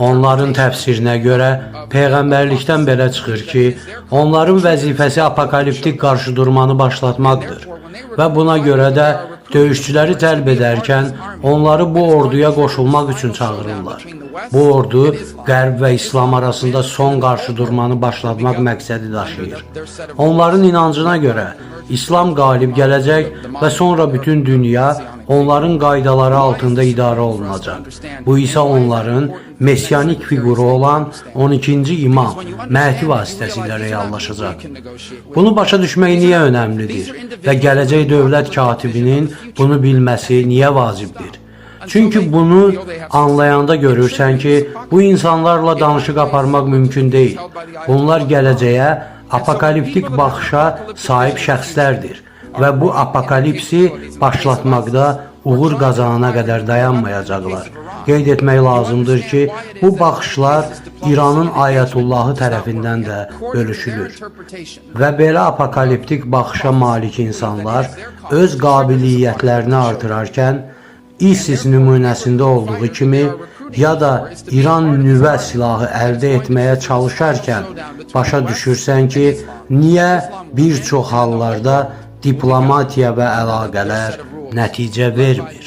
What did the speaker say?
Onların təfsirinə görə peyğəmbərlikdən belə çıxır ki, onların vəzifəsi apokaliptik qarşıdurmanı başlatmaqdır və buna görə də döyüşçüləri cəlb edərkən onları bu orduya qoşulmaq üçün çağırırlar. Bu ordu Qərb və İslam arasında son qarşıdurmanı başlatmaq məqsədi daşıyır. Onların inancına görə İslam qalib gələcək və sonra bütün dünya onların qaydaları altında idarə olunacaq. Bu isə onların messiyanik fiquru olan 12-ci imam Məhdi vasitəsilə reallaşacaq. Bunu başa düşmək niyə önəmlidir və gələcək dövlət katibinin bunu bilməsi niyə vacibdir? Çünki bunu anlayanda görürsən ki, bu insanlarla danışıq aparmaq mümkün deyil. Bunlar gələcəyə apokaliptik baxışa sahib şəxslərdir və bu apokalipsi başlatmaqda uğur qazanana qədər dayanmayacaqlar. Qeyd etmək lazımdır ki, bu baxışlar İranın ayətullahı tərəfindən də bölüşülür. Və belə apokaliptik baxışa malik insanlar öz qabiliyyətlərini artırarkən ISIS nümunəsində olduğu kimi ya da İran nüvə silahı əldə etməyə çalışarkən başa düşürsən ki, niyə bir çox hallarda diplomatiya və əlaqələr nəticə vermir.